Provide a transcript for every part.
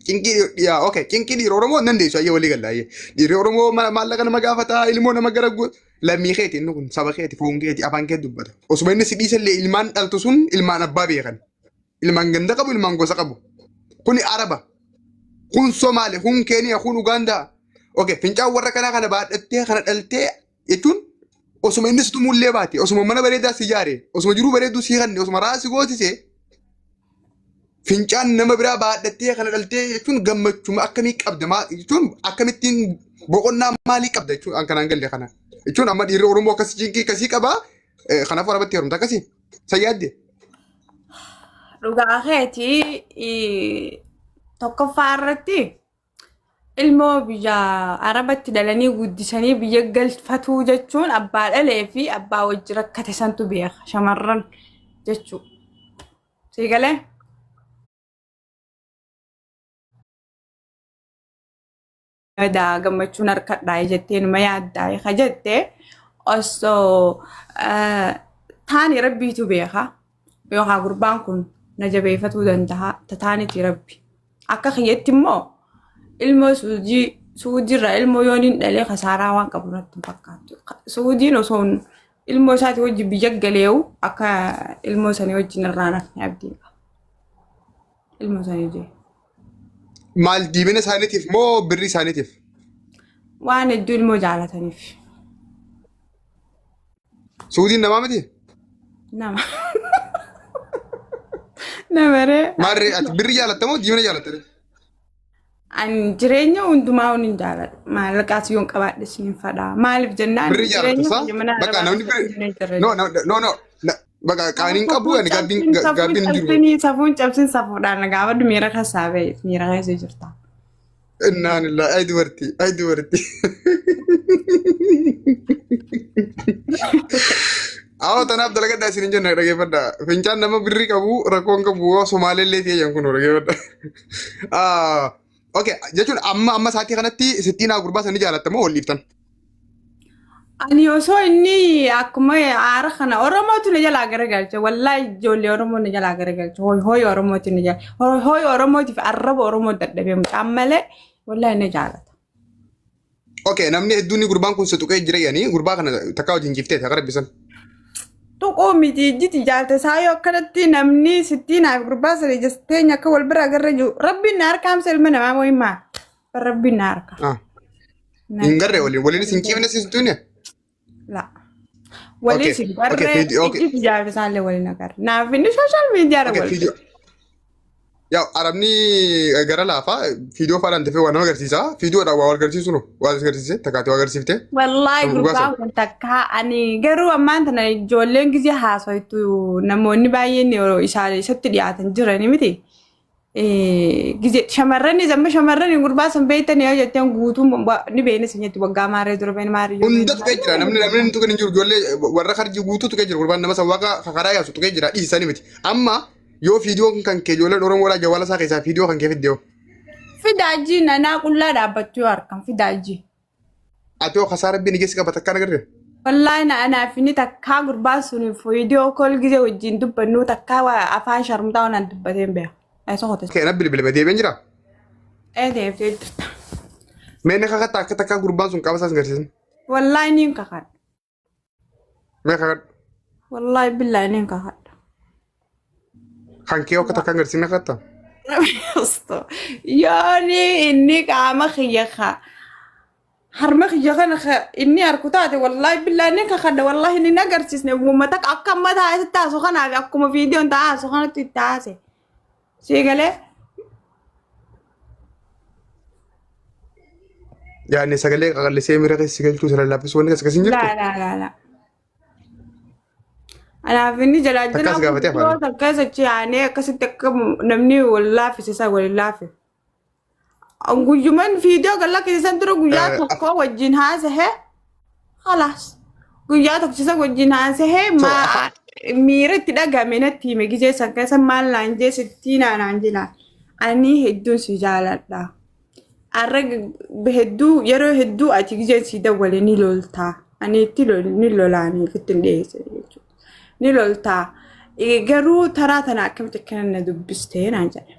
Cinqii yaa okay cinqii dhiira Oromoo hin dandeessu ayyee walii galla ayyee. Dhiirri Oromoo maallaqa nama gaafata ilmoo nama gara lammii keeti inni kun saba keeti foon keeti afaan keeti dubbata. Osuma inni si dhiisellee ilmaan dhaltu sun ilmaan abbaa beekan. Ilmaan ganda qabu ilmaan gosa qabu. Kuni Araba. Kun Somaale kun Keeniyaa kun Ugaandaa. Okay fincaan warra kanaa kana baadhattee kana dhaltee jechuun osuma inni si tumullee baate osuma mana bareedaa si ijaare osuma jiruu bareedduu si kanne osuma rahaa si goosise fincaan nama biraa baadhattee kana dhaltee jechuun gammachuma akkamii qabda jechuun akkamittiin boqonnaa maalii qabda jechuun an kanaan galle kana jechuun amma dhiirri Oromoo akkasii cinqii akkasii qaba kanaafuu arabatti heerumta akkasii san yaadde. Dhugaa keetii tokkoffaa irratti ilmoo biyya Arabatti dhalanii guddisanii biyya galfatuu jechuun abbaa dhalee fi abbaa wajji rakkate santu beeka shamarran jechuudha. Sii galee? Yaada gammachuun harkadhaa jettee numa yaaddaa ka jette osoo taani rabbiitu beeka yookaan gurbaan kun na jabeeffatuu danda'a tataaniti rabbi. Akka kiyyatti immoo ilmoo suujii suujiirraa ilmoo yoon hin dhalee kasaaraa waan qabu natti hin fakkaattu. Suujiin osoo ilmoo isaatii wajjin biyya galeewu akka ilmoo sanii wajjin irraa nafni abdii qaba. Ilmoo sanii wajjin. Maal diimina isaaniitiif moo birrii isaaniitiif? Waan hedduu ilmoo jaalataniif. Suudiin namaa miti? Nama. Nama ree. Maarree ati birrii jaalatta moo diimina jaalatta? Ani jireenya hundumaa hin jaaladha. Maallaqaas yoon qabaadhes ni fadha. Maaliif jennaan Birrii jaalatta jireenya saa? biyya mana Bakka arabaa namni keessatti birrii. hin jirre. No no no no. Bakka qaaniin qabu ani gaabbiin Safuun gaabbiin hin jiru. cabsinii safuun cabsin safuudhaan gaafadhu miira keessaa bahi miira keessa jirta. Innaan illaa ay dubartii ay dubartii. Awwa tanaaf dalagadhaa isin hin jenne dhageeffadha. Fincaan nama birrii qabu rakkoon qabu yoo Somaalee illee ta'e jedhan kun dhageeffadha. Okay jechuun amma amma sa'aatii kanatti sittiinaa gurbaa sanii jaalatta moo wal dhiiftan? Ani osoo inni akkuma aara kana Oromootu na jalaa garagalche. Wallaahi ijoollee Oromoo na jalaa garagalche. Hooy hooy Oromootu na jalaa. Hooy hooy Oromootiif arraba Oromoo dadhabee mucaan malee wallaahi na jaalata. Okay namni hedduun ni gurbaan kun si tuqee jira jedhanii gurbaa kana takkaa wajjin ciiftee akka rabbisan. Tuquu miti ijjiti jaalte isaa yoo akkanatti namni sittii naaf gurbaa sana ijjasteenya akka wal bira agarra jiru. Rabbiin na harkaamsa ilma namaa moo himaa? Rabbiin na harka. Ah. Hin garree waliin waliinis hin ciifne siis tuune. La. Waliin Okay, si okay, garree video, okay. ijji ijaaf isaallee waliin agarra. Naaf inni social media irra Okay, wal video. Yaa arabni gara laafaa viidiyoo faadhaan dafee waa nama agarsiisa. Viidiyoodhaan waa wal agarsiisu nu waa agarsiise takkaati waa agarsiifte. Wallaahi Dhugaa gurbaa sana. kun takkaa ani garuu ammaan tana ijoolleen gizee haasoytu namoonni baay'een yeroo isaan isatti dhiyaatan jirani miti. Gizee shamarranis amma shamarran gurbaa san beektan yoo jetteen guutuun ni beekna sin jetti waggaa maarree dura beekna maarree Hunda tuqee jira namni namni hin tuqin hin jiru ijoollee warra karjii guutuu tuqee jira gurbaan nama sawwaaqa karaa yaasu tuqee jira dhiisanii miti. Amma yoo viidiyoon kan kee ijoolleen Oromoodhaa jawwaala isaa keessaa viidiyoo kan kee fidde yoo. Fidaajii nanaa qullaa dhaabbattu yoo argan fidaajii. Ati hoo kasaa rabbiin ija si qabata akka agarre. Wallaahi na anaaf inni takkaa gurbaan sun viidiyoo kool gizee wajjin dubbannu takkaa waa afaan sharmuxaa waan dubbatee hin beeku. Ee sokote. Kee na bilbilame deebiin jira. Ee deebitee jirta. Mee na kakatta akka takkaa gurbaan sun qaama isaas agarsiisan. Wallaahi niin kakadha. Mee kakadhu. Wallaahi billaahi niin kakadha. Kan kee akka takkaa agarsiisan kakatta. Yooni inni qaama kiyya ka harma kiyya kana ka inni harku taate wallaahi billaahi niin kakadha wallaahi inni hin agarsiisne uummata akka amma taa'ee taasu kanaaf akkuma viidiyoon taa'aasu kanatti itti haase. Sii galee? Yaani sagalee qaqallisee miira keessa si galchuu sana laaffisuu wanni akkas akkasii hin jirtu. Laa laa laa laa. Anaaf inni jalaa Takkaas jalaa gaafatee guddoo afaan. takka sochii aanee akkasitti akka namni wal laaffise isaa wal laaffise. Guyyuman viidiyoo galla keessan dura guyyaa tokko wajjin haasahe khalaas. Guyyaa tokko isa wajjin haasahe So, maa miira itti dhagahame natti hime gizee san keessa maal naan jee sittii naa naan jedhaan. Ani hedduun si jaaladha. Arra hedduu yeroo hedduu ati gizeen si dawwale ni loltaa. Ani itti ni lolaanii ofitti hin dhiyeesse jechuudha. Ni loltaa. Garuu taraa tana akkamitti akkana na dubbistee naan jedhe.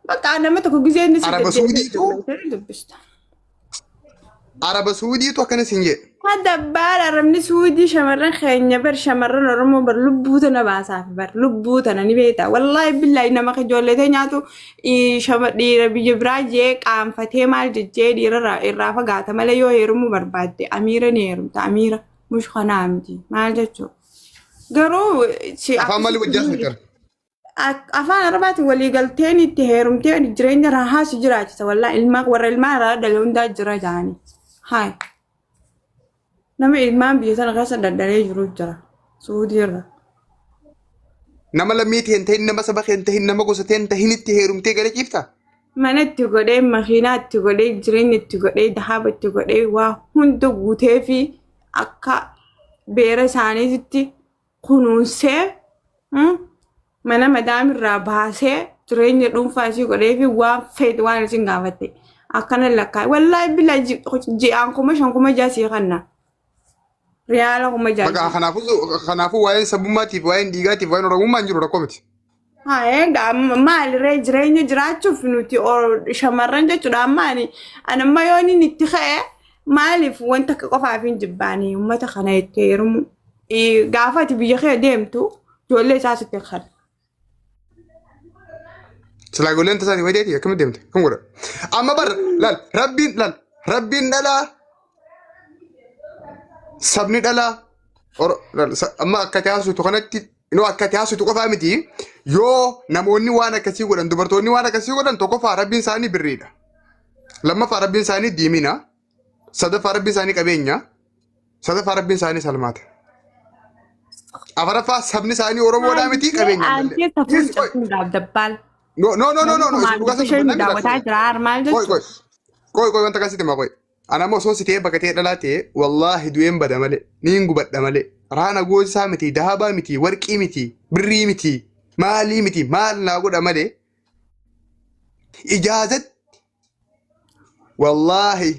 Bakka nama tokko gizee inni si Araba deddeebi'ee Suudiitu dubbista. Araba Suudiitu akkana siin jedhe. Dabbaan arabni Suudii shamarran keenya bar, shamarran Oromoo bar, lubbuu tana baasaaf bar, lubbuu tana ni beekta. Wallaahi billaahi, nama ijoollee nyaatu dhiira biyya biraa jee qaanfatee maal jejjee dhiira irraa fagaata malee, yoo heerumuu barbaadde amiira ni heerumta. Amiira mush kanaa miti maal jechuudha. Garuu Afaan maalii wajjin haasoftan? Afaan Arabaatiin walii galteen itti heerumtee jireenya raahaa si jiraachisa. Wallaahi, ilmaan warra ilmaan irraa dhale hundaa jira jaanii. Haay. Nama ilmaan biyya sana keessa dadhalee jiru jira. Suudii irra. Nama lammii ta'e hin ta'in, nama saba kee hin ta'in, nama gosa ta'e hin ta'in itti heerumtee gara ciifta? Mana itti godhee, makiinaa itti godhee, jireenya itti godhee, dahaaba itti godhee, waa hunda guutee fi akka beera isaaniitti kunuunsee, mana madaamirraa baasee, jireenya dhuunfaa isii godhee fi waan feete waan isin gaafatte akkana lakkaa'e. Wallaahi bila, ji'aan 5,000, 6,000 sii kanna. Riyaala 6,000. Maqaa kanaafuu waa'een sabummaatiif, waa'een dhiigaatiif, waa'een oromummaa hin jiru, rakkoo miti. Haa, maalirree, jireenya jiraachuuf nuti shamarran jechuudha. Amma ani anamma yoo inni itti ka'e, maaliif wanta akka qofaaf hin jibbaanii uummata kana itti heerumu? Gaafa ati biyya kee deemtu ijoollee isaa sitti kan. Silaa ijoolleen tasaanii wayideeti akkamitti deemte? Kan godha. Amma bar laal, rabbiin laal, rabbiin dhalaa, sabni dhalaa amma akka taasisu kanatti inoo akka taasisu qofaa miti, yoo namoonni waan akkasii godhan, dubartoonni waan akkasii godhan, tokkoffaa rabbiin isaanii birriidha. Lammaffaa rabbiin isaanii diimina. Sadaffaa rabbiin isaanii qabeenya. Sadaffaa rabbiin isaanii salmaata. Afuraffaa sabni isaanii Oromoodhaa miti, qabeenya malee. Aantee safuun cabsuudhaaf dabbaal. No, no, no, no, no, no, isin dhugaa Isheen sana daawwataa jira maal Qoy, jechuudha? qoy. Qoy, qoy, wanta akkasitti himaa, qoy. Ana ammoo osoo si ta'ee bakka ta'ee dhalaa ta'e, wallaahi du'een bada malee, niin gubadha malee. Raana goosaa miti, dahabaa miti, warqii miti, birrii miti, maalii miti, maal naa godha malee. Ijaazatti wallaahi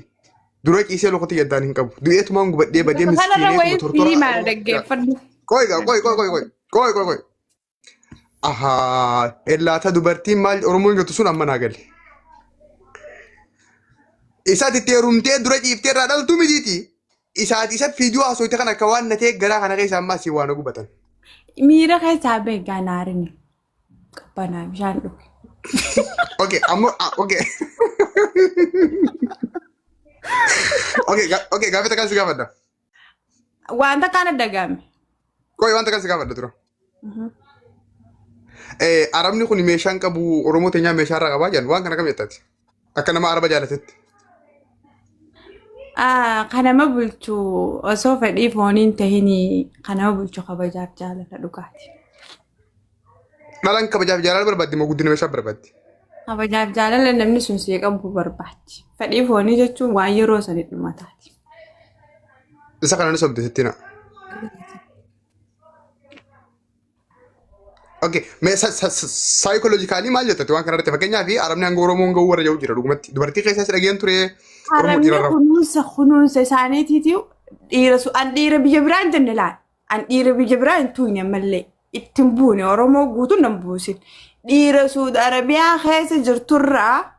dura ciisee lukatti gaddaan hin qabu. Du'eetumaan gubadhee badee Kanarra miskiineetuma wayii tortora. maal dhaggeeffadhu. Qoy gaa, qoy, qoy, qoy, qoy, qoy, qoy, qoy. Ahaa, ellaata dubartiin maal Oromoon jettu sun amma naa gale. Isaati itti heerumtee dura ciiftee irraa dhaltuu mitiiti. Isaati isa fiidiyoo haasofte kan akka waan natee garaa kana keessa amma asii waan gubatan. Miira keessaa beekaa naarini. Qabbanaa bishaan dhuge. Okay, ammoo okay. Okay, okay, gaaffii takkaan si gaafadha. Wanta kana dagame. Qoy, wanta kan si gaafadha dura. Arabni kun meeshaan qabu, Oromoo teenyaa meeshaa irraa qabaa jedhan, waan kana kam jettaati? Akka nama Araba jaalatetti. Kan nama bulchu osoo fedhii fooniin tahinii, kan nama bulchu kabajaaf jaalala dhugaati. Dhalaan kabajaaf jaalala barbaaddi moo guddina meeshaa barbaaddi? Kabajaaf jaalala namni sun sii qabu barbaaddi. Fedhii foonii jechuun waan yeroo sanii dhumataati. Isa kana ni sobde sitti na. Okay, mee psychologically maal jettati waan kanarratti? Fakkeenyaaf, Arabni hanga Oromoon ga'uu warra jiru jira dhugumatti. Dubartii keessas dhageen ture Oromoo Arabni dhiira irraa. kunuunsa isaaniitiiti dhiira an dhiira biyya biraa hin jenne laal. An dhiira biyya biraa hin tuqne, ammallee ittiin buune, Oromoo guutuun nan buusin. Dhiira Suudi Arabiyaa keessa jirturraa